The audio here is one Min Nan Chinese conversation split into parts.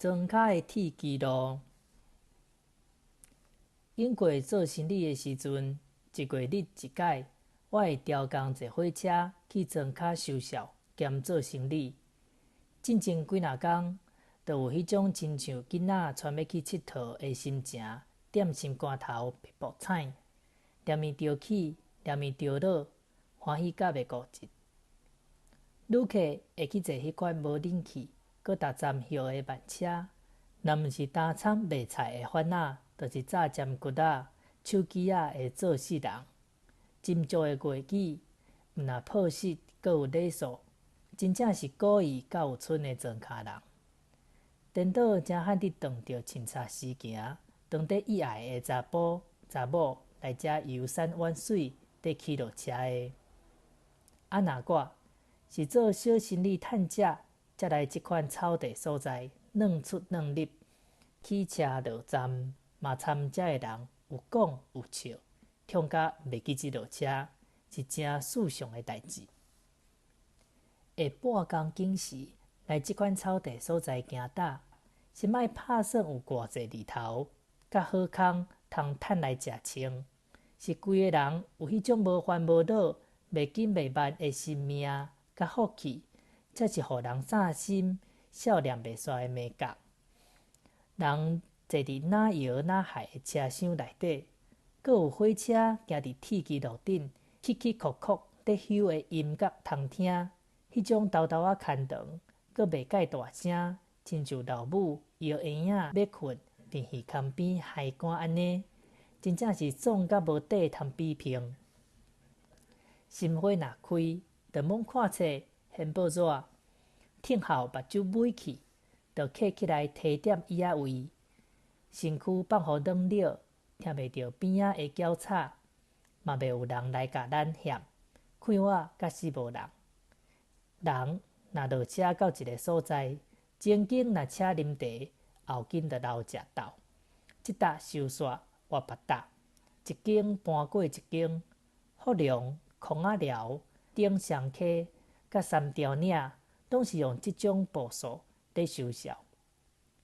庄跤的铁支路。永过做生理的时阵，一月日一摆，我會調工坐火車去莊跤收數兼做生理。進前幾若工，就有彼種親像囡仔賰欲去𨑨迌的心情，踮心肝頭噗噗聳，連鞭著起，連鞭著落，歡喜甲袂顧得。旅客會去坐彼款無冷氣、閣逐站歇的慢車，若毋是擔倉賣菜的販仔，就是紮針骨仔、手機仔的做穡人。斟酌的粵語，毋若樸實，閣有禮數，真正是古意佮有春的莊跤人。顛倒誠罕得撞著凊彩時行，當地意愛的查埔查某來遮遊山玩水，佇騎落車的。啊若我是做小生理趁食，才來這款草地所在，軟出軟入，起車落站，嘛參遮的人有講有笑，痛甲袂記這落車，是誠事常的代誌。下半工景時來這款草地所在行搭，心愛拍算有偌濟日頭，佮好空通趁來食穿，是規个人有彼種無煩無惱、袂緊袂慢的生命佮福氣，才是予人散心、笑念袂煞的美感。人坐佇若搖若害的車廂內底，閣有火車行佇鐵支路頂，起起擴擴咧咻的音樂通聽，彼種沓沓仔牽長，閣袂蓋大聲，親像老母搖嬰仔欲睏，佇耳空邊嗨歌按呢，真正是爽甲無地通比評。心花若開，就罔看冊、掀報紙，聽候目睭糜去，就瞌起來提點椅仔位，身軀放予軟了，聽袂著邊仔的攪吵，嘛袂有人來共咱嫌，快活甲死無人。人若落車到一个所在，前間若請啉茶，後間就留食斗。這搭收煞換別搭，一間搬過一間，福隆、空仔寮、頂雙溪、佮三貂嶺，攏是用這種步數咧收數。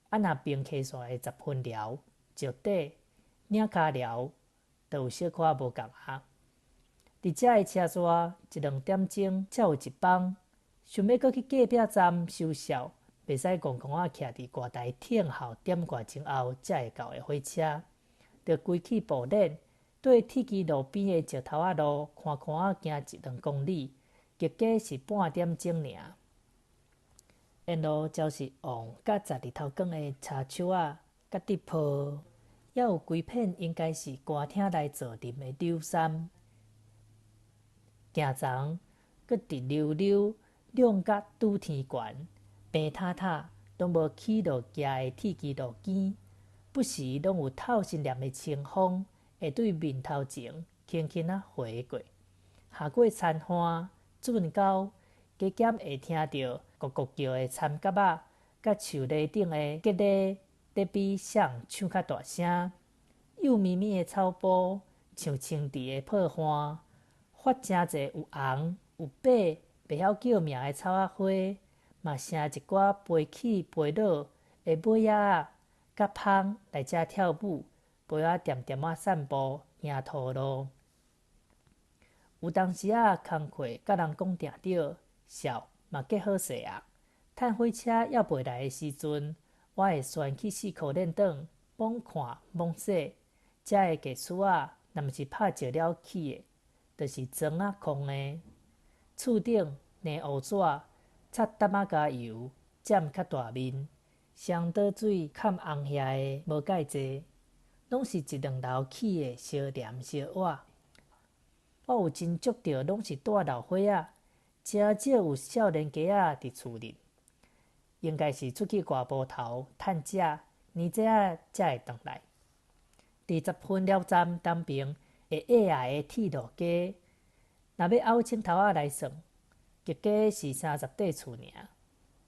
啊，若平溪線的十分寮、石底、嶺跤寮，就有小可無仝啊。佇遮的車站，一兩點鐘才有一班，想欲閣去隔壁站收數，袂使戇戇仔徛佇月台等候點外鐘後才會到的火車，著規氣步練，對鐵支路邊的石頭仔路寬寬仔行一兩公里，結果是半點鐘爾。沿路就是黃佮十日頭光的茶樹仔佮竹坡，猶有幾片應該是歌廳來造林的柳杉。行叢閣直溜溜，兩角拄天懸，平塔塔，攏無起落架的鐵支路肩，不時攏有透心涼的清風會對面頭前輕輕仔飛過。下過田岸、圳溝，加減會聽著咕咕叫的蠶蛤仔，佮樹籬頂的吉咧咧比誰唱較大聲。幼咪咪的草埔，像清池的破岸，發誠濟有紅有白，袂曉叫名的草仔花，嘛成一寡飛起飛落的尾仔仔，佮蜂來遮跳舞，陪我恬恬仔散步，行塗路。有當時仔工課佮人講定著，數嘛計好勢啊。趁火車猶袂來的時陣，我會旋去四箍輾轉，罔看罔說。遮的藝厝仔，若毋是拍石料起的，就是磚仔匡的。厝頂粘烏紙，擦淡仔加油，佔較大面。雙倒水崁紅遐的無蓋濟，攏是一兩樓起的相連相倚。我有真觸著，攏是帶老歲仔，誠少有少年家仔佇厝裡，應該是出去外埔頭趁食，年節仔才會轉來。佇十分寮站東爿會狹隘的鐵路街，若欲拗鐘頭仔來算，結果是三十塊厝爾。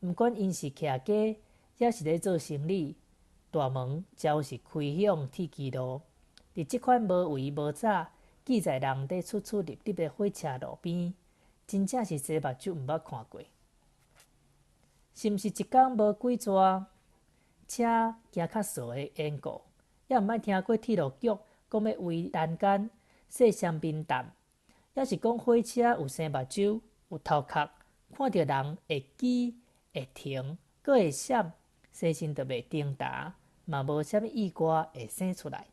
毋管𪜶是徛家，抑是咧做生理，大門就是開向鐵支路。佇這款無圍無柵、記載人佇出出入入的火車路邊，真正是洗目睭毋捌看過。是毋是一工無幾逝？車行較趖的緣故，猶毋捌聽過鐵路局講欲圍欄杆、設雙面站，抑是講火車有生目睭、有頭殼，看著人會記、會停、閣會閃，生身就袂叮噠，嘛無啥物意外會生出來。